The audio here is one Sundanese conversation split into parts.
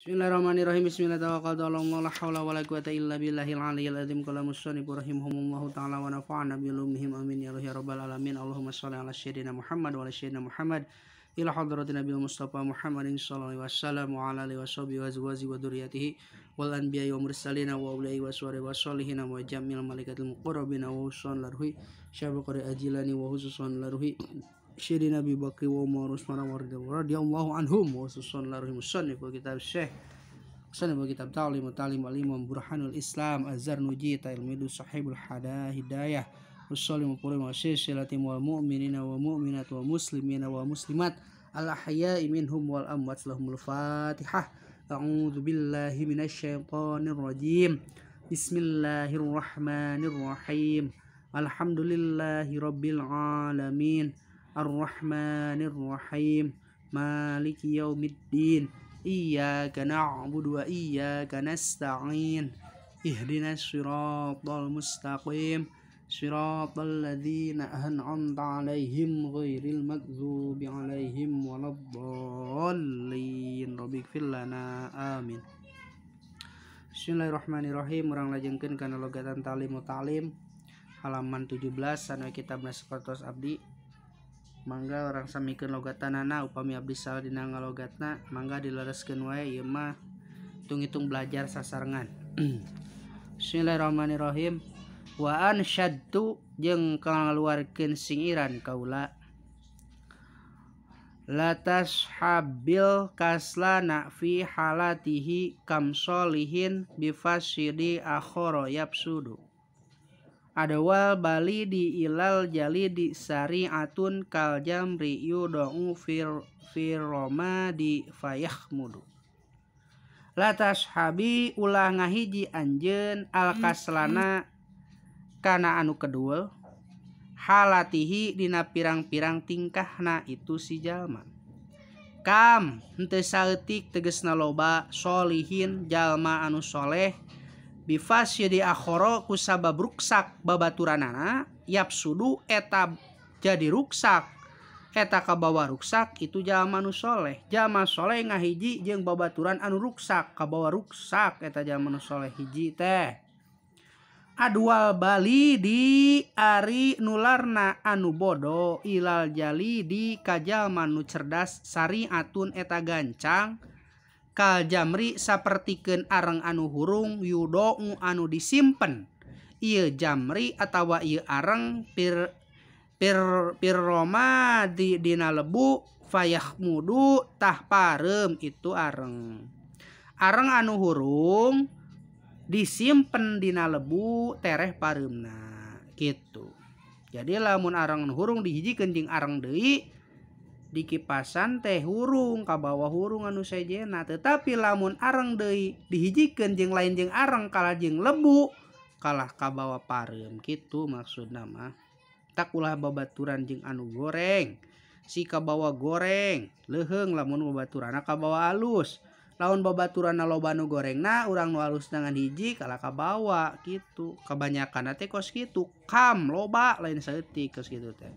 Bismillahirrahmanirrahim. Bismillahirrahmanirrahim. La haula wala quwata illa billahil aliyyil azim. Qala musannif rahimahumullahu ta'ala wa nafa'ana bi ulumihim amin ya rabbal alamin. Allahumma shalli ala sayyidina Muhammad wa ala sayyidina Muhammad ila hadratin nabiyil mustafa Muhammadin sallallahu alaihi wasallam wa ala alihi washabihi wa azwajihi wa dzurriyyatihi wal anbiya'i wa mursalina wa awliya'i wa suwari wa sholihina wa jamil malaikatil muqarrabina wa hususan larhi syabqari ajilani wa hususan larhi Sayyidina Abi Bakri wa Umar Usman radhiyallahu anhum wa hususan larhi musannif kitab Syekh musannif kitab Ta'lim Ta'lim al-Imam Burhanul Islam Az-Zarnuji Ta'ilmidu Sahibul Hidayah wassallimu wa silsilati wal mu'minina wa mu'minat wa muslimina wa muslimat al ahya'i minhum wal amwat lahumul Fatihah. A'udzu billahi minasyaitonir rajim. Bismillahirrahmanirrahim. Alhamdulillahi rabbil alamin. Arrahmanir rahim. Maliki yaumiddin. Iyyaka na'budu wa iyyaka nasta'in. Ihdinas siratal mustaqim. Siratal ladzina an'amta 'alaihim ghairil maghdubi 'alaihim waladdallin. Rabbighfir lana amin. Bismillahirrahmanirrahim. Urang lajengkeun kana logatan ta'lim wa ta'lim halaman 17 anu kitabna sapertos abdi. Mangga urang samikeun logatanana, upami abdi salah dina ngalogatna mangga dilereskeun wae, ieu mah hitung-hitung belajar sasarengan. Bismillahirrahmanirrahim. Wa ansyadtu jeung ngaluarkeun singiran kaula latashabil kaslana fi halatihi kam solihin bifasidi akhara yapsudu adawal balidi ilal jalidi sari'atun kal jamri yudau firroma di fayahmudu. Latashabi ulah ngahiji anjeun al kaslana kana anu kedua halatihi dina pirang-pirang tingkahna itu si jalma. Kam henteu saeutik tegesna loba solihin jalma anu soleh bifasidi akhara kusabab ruksak babaturanana yapsudu eta jadi ruksak eta kabawa ruksak itu jalma anu soleh. Jalma soleh ngahiji jeung babaturan anu ruksak kabawa ruksak eta jalma anu soleh hiji teh. Adwal bali di ari nularna anu bodo ilal jali di kajalma nu cerdas sariatun eta gancang kal jamri sapertikeun areng anu hurung yudo anu disimpen ieu jamri atawa ieu areng pir pir pirroma di dina lebu fayahmudu tah pareum itu areng. Areng anu hurung disimpen dina lebu tereh pareumna gitu. Jadi lamun areng hurung dihijikeun jeung areng deui dikipasan teh hurung kabawa hurung anu sejena, tetapi lamun areng deui dihijikeun jeung lain jeung areng kalah jeung lebu kalah kabawa pareum gitu maksudna mah. Tak ulah babaturan jeung anu goreng si kabawa goreng leuheung lamun babaturana kabawa alus. Lamun babaturana loba nu gorengna urang nu alus dengan hiji kalah kabawa gitu. Kebanyakan teh kos kitu kam loba lain saeutik kos kitu teh.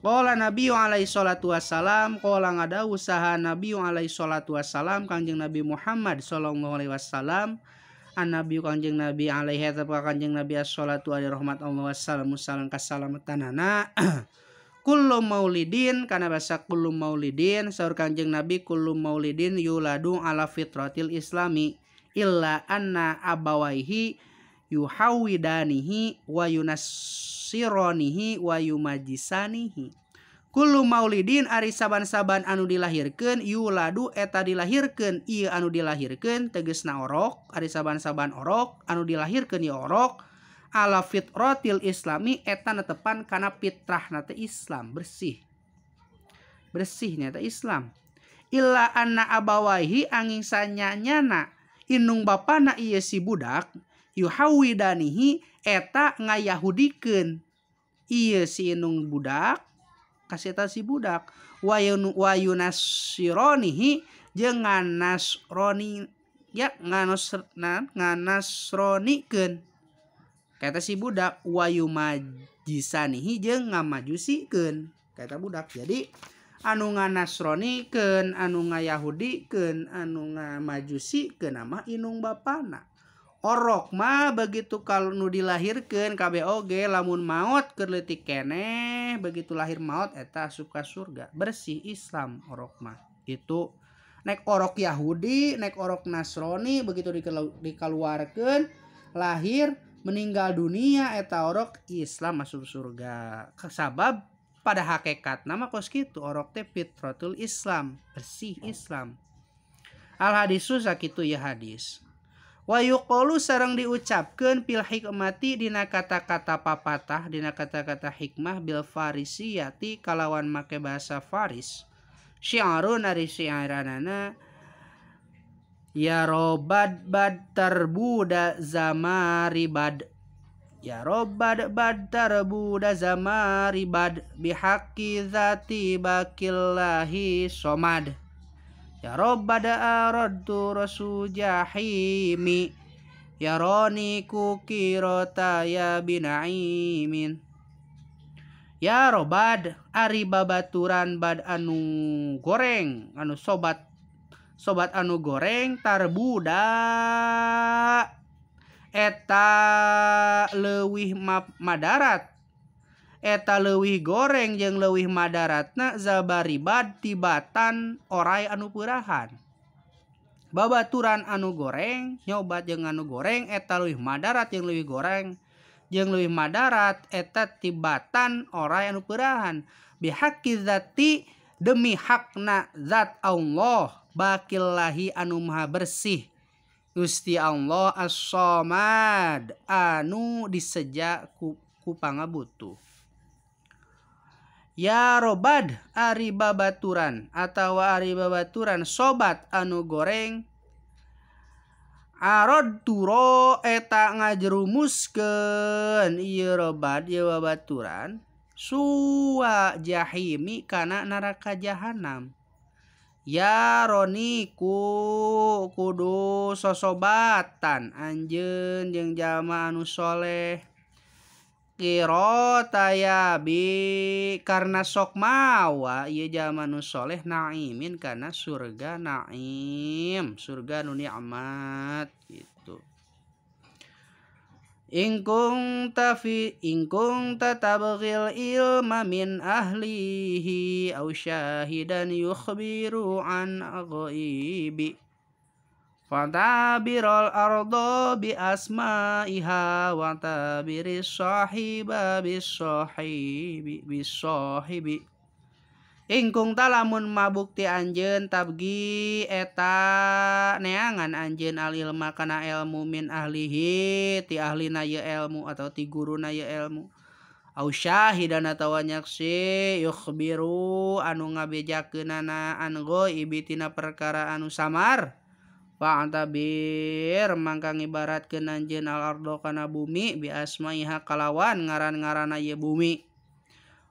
Qala Nabi alaihi salatu wassalam, qala ngadawu saha Nabi alaihi salatu wassalam Kangjeng Nabi Muhammad sallallahu alaihi wasallam, an Nabi Kangjeng Nabi alaihi wa Kangjeng Nabi as-salatu alaihi rahmat Allah wassalamu salam kasalamatanana. Kullu maulidin kana basa kullu maulidin saur Kangjeng Nabi kullu maulidin yuladu ala fitratil islami illa anna abawaihi yuhawidanihi wa yunassironihi wa yumajisanihi. Kullu maulidin ari saban-saban anu dilahirkeun yuladu eta dilahirkeun ieu anu dilahirkeun tegesna orok ari saban-saban orok anu dilahirkeun ieu orok ala fitratil islami eta netepan kana fitrahna teh Islam bersih. Bersihnya teh Islam. Illa anna abawaihi angin sanyanyana inung bapana ieu si budak yuhawidanihi eta ngayahudikeun ieu si inung budak kaseta si budak wa yunasironihi jeung nganasroni ya nganasronikeun kata si budak wa yumajisanihi jeung ngamajusikeun kata budak. Jadi Anu nganasronikeun, anu ngayahudikeun, anu ngamajusikeun mah indung bapana. Orok mah begitu kalau nu dilahirkeun kabeh oge lamun maot keur leutik keneh, begitu lahir maot eta asup ka surga, bersih Islam orok mah. Itu nek orok Yahudi, nek orok Nasrani begitu dikaluarkeun lahir meninggal dunia eta orok Islam masuk surga. Sabab pada hakikatna mah kos kitu orok teh fitratul Islam, bersih Islam. Al hadisu sakitu ya hadis. Wa yuqalu sareng diucapkeun fil hikmati dina kata-kata papatah, dina kata-kata hikmah bil farisiyati kalawan make bahasa Faris. Syi'arun ari syi'aranana ya robad bad tarbuda zamaribad, ya robad bad tarbuda zamaribad bihaqqi zati bakillahi somad. Ya robbada aradtu rasu jahimi ya roni kukirota ya binaimin. Ya robad ari babaturan bad anu goreng, anu sobat, sobat anu goreng tarbuda eta leuwih madarat, eta leuwih goreng jeung leuwih madaratna zabaribad tibatan orai anu peurahan. Babaturan anu goreng nyobat jeung anu goreng eta leuwih madarat jeung leuwih goreng jeung leuwih madarat eta tibatan orai anu peurahan. Bihaqqi zati demi hakna zat Allah bakillahi anu maha bersih Gusti Allah as-Samad anu diseja ku pangabutuh. Ya robad ari babaturan atawa ari babaturan sobat anu goreng arad turo eta ngajerumuskeun ieu robad ieu babaturan suwa jahimi kana neraka jahanam. Ya roni ku kudu sosobatan anjeun jeung jalma anu soleh qiratayabi karena sok mawa ieu jalma nu soleh naimin kana surga naim, surga nu nikmat gitu. Ingkung tafi ingkung tatabghil ilma min ahlihi aw syahidan yukhbiru an ghaibi fatabiral ardo bi asma'iha wa tabiris sahiba bisahibi bisahibi. Ingkung talamun mabukti anjeun tabgi eta neangan anjeun al ilma kana ilmu min ahlihi ti ahlina ye ilmu atau ti guruna ye ilmu au syahidan atawa nyaksi yukhbiru anu ngabejakeunana an ghaibi tina perkara anu samar fa'tabir mangka ngibaratkeun anjeun al ardo kana bumi bi asmaiha kalawan ngaran-ngaranna ye bumi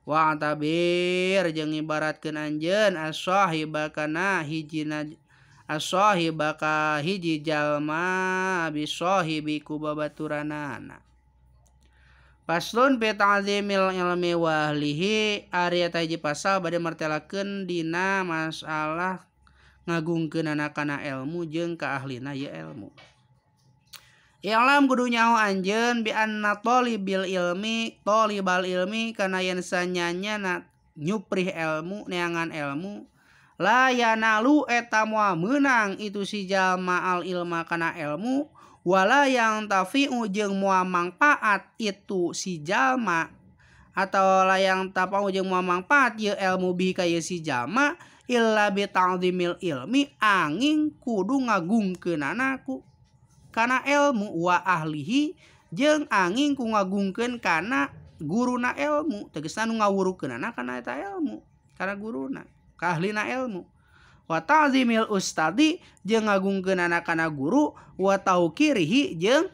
wa tabir jeung ngibaratkeun anjeun as-sahiba kana hijina as-sahiba ka hiji jalma bisahibi ku babaturanana. Paslon fi ta'zimil ilmi wa ahlihi ari eta hiji pasal bade martelakeun dina masalah ngagungkeunana kana ilmu jeung ka ahlina ieu ilmu. I'lam kudu nyaho anjeun bi anna talibil ilmi talibal ilmi kana yen sanyanya na nyuprih ilmu neangan ilmu la yanalu eta moal meunang itu si jalma al ilma kana ilmu wala yang tafi'u jeung moal mangpaat itu si jalma atau la yang tapau jeung moal mangpaat ieu ilmu bi ka ieu si jalma illa bi ta'zimil ilmi angin kudu ngagungkeunana ku kana ilmu wa ahlihi jeung angin ku ngagungkeun kana guruna ilmu tegasna nu ngawurukeunana kana eta ilmu kana guruna ka ahlina ilmu wa ta'zimil ustadi jeung ngagungkeunana kana guru wa tauqirihi jeung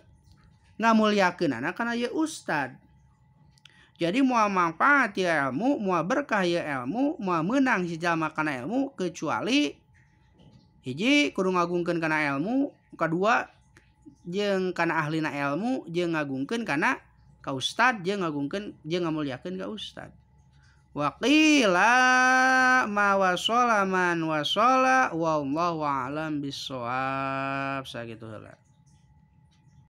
ngamulyakeunana kana ieu ustad. Jadi moal manfaat ieu ilmu, moal berkah ieu ilmu, moal meunang si jalma kana ilmu kecuali hiji kudu ngagungkeun kana ilmu, kadua jeung kana ahlina ilmu jeung ngagungkeun kana ka ustad jeung ngagungkeun jeung ngamulyakeun ka ustad. Waqila ma wasala man wasala wallahu a'lam bissawab. Sakitu heula.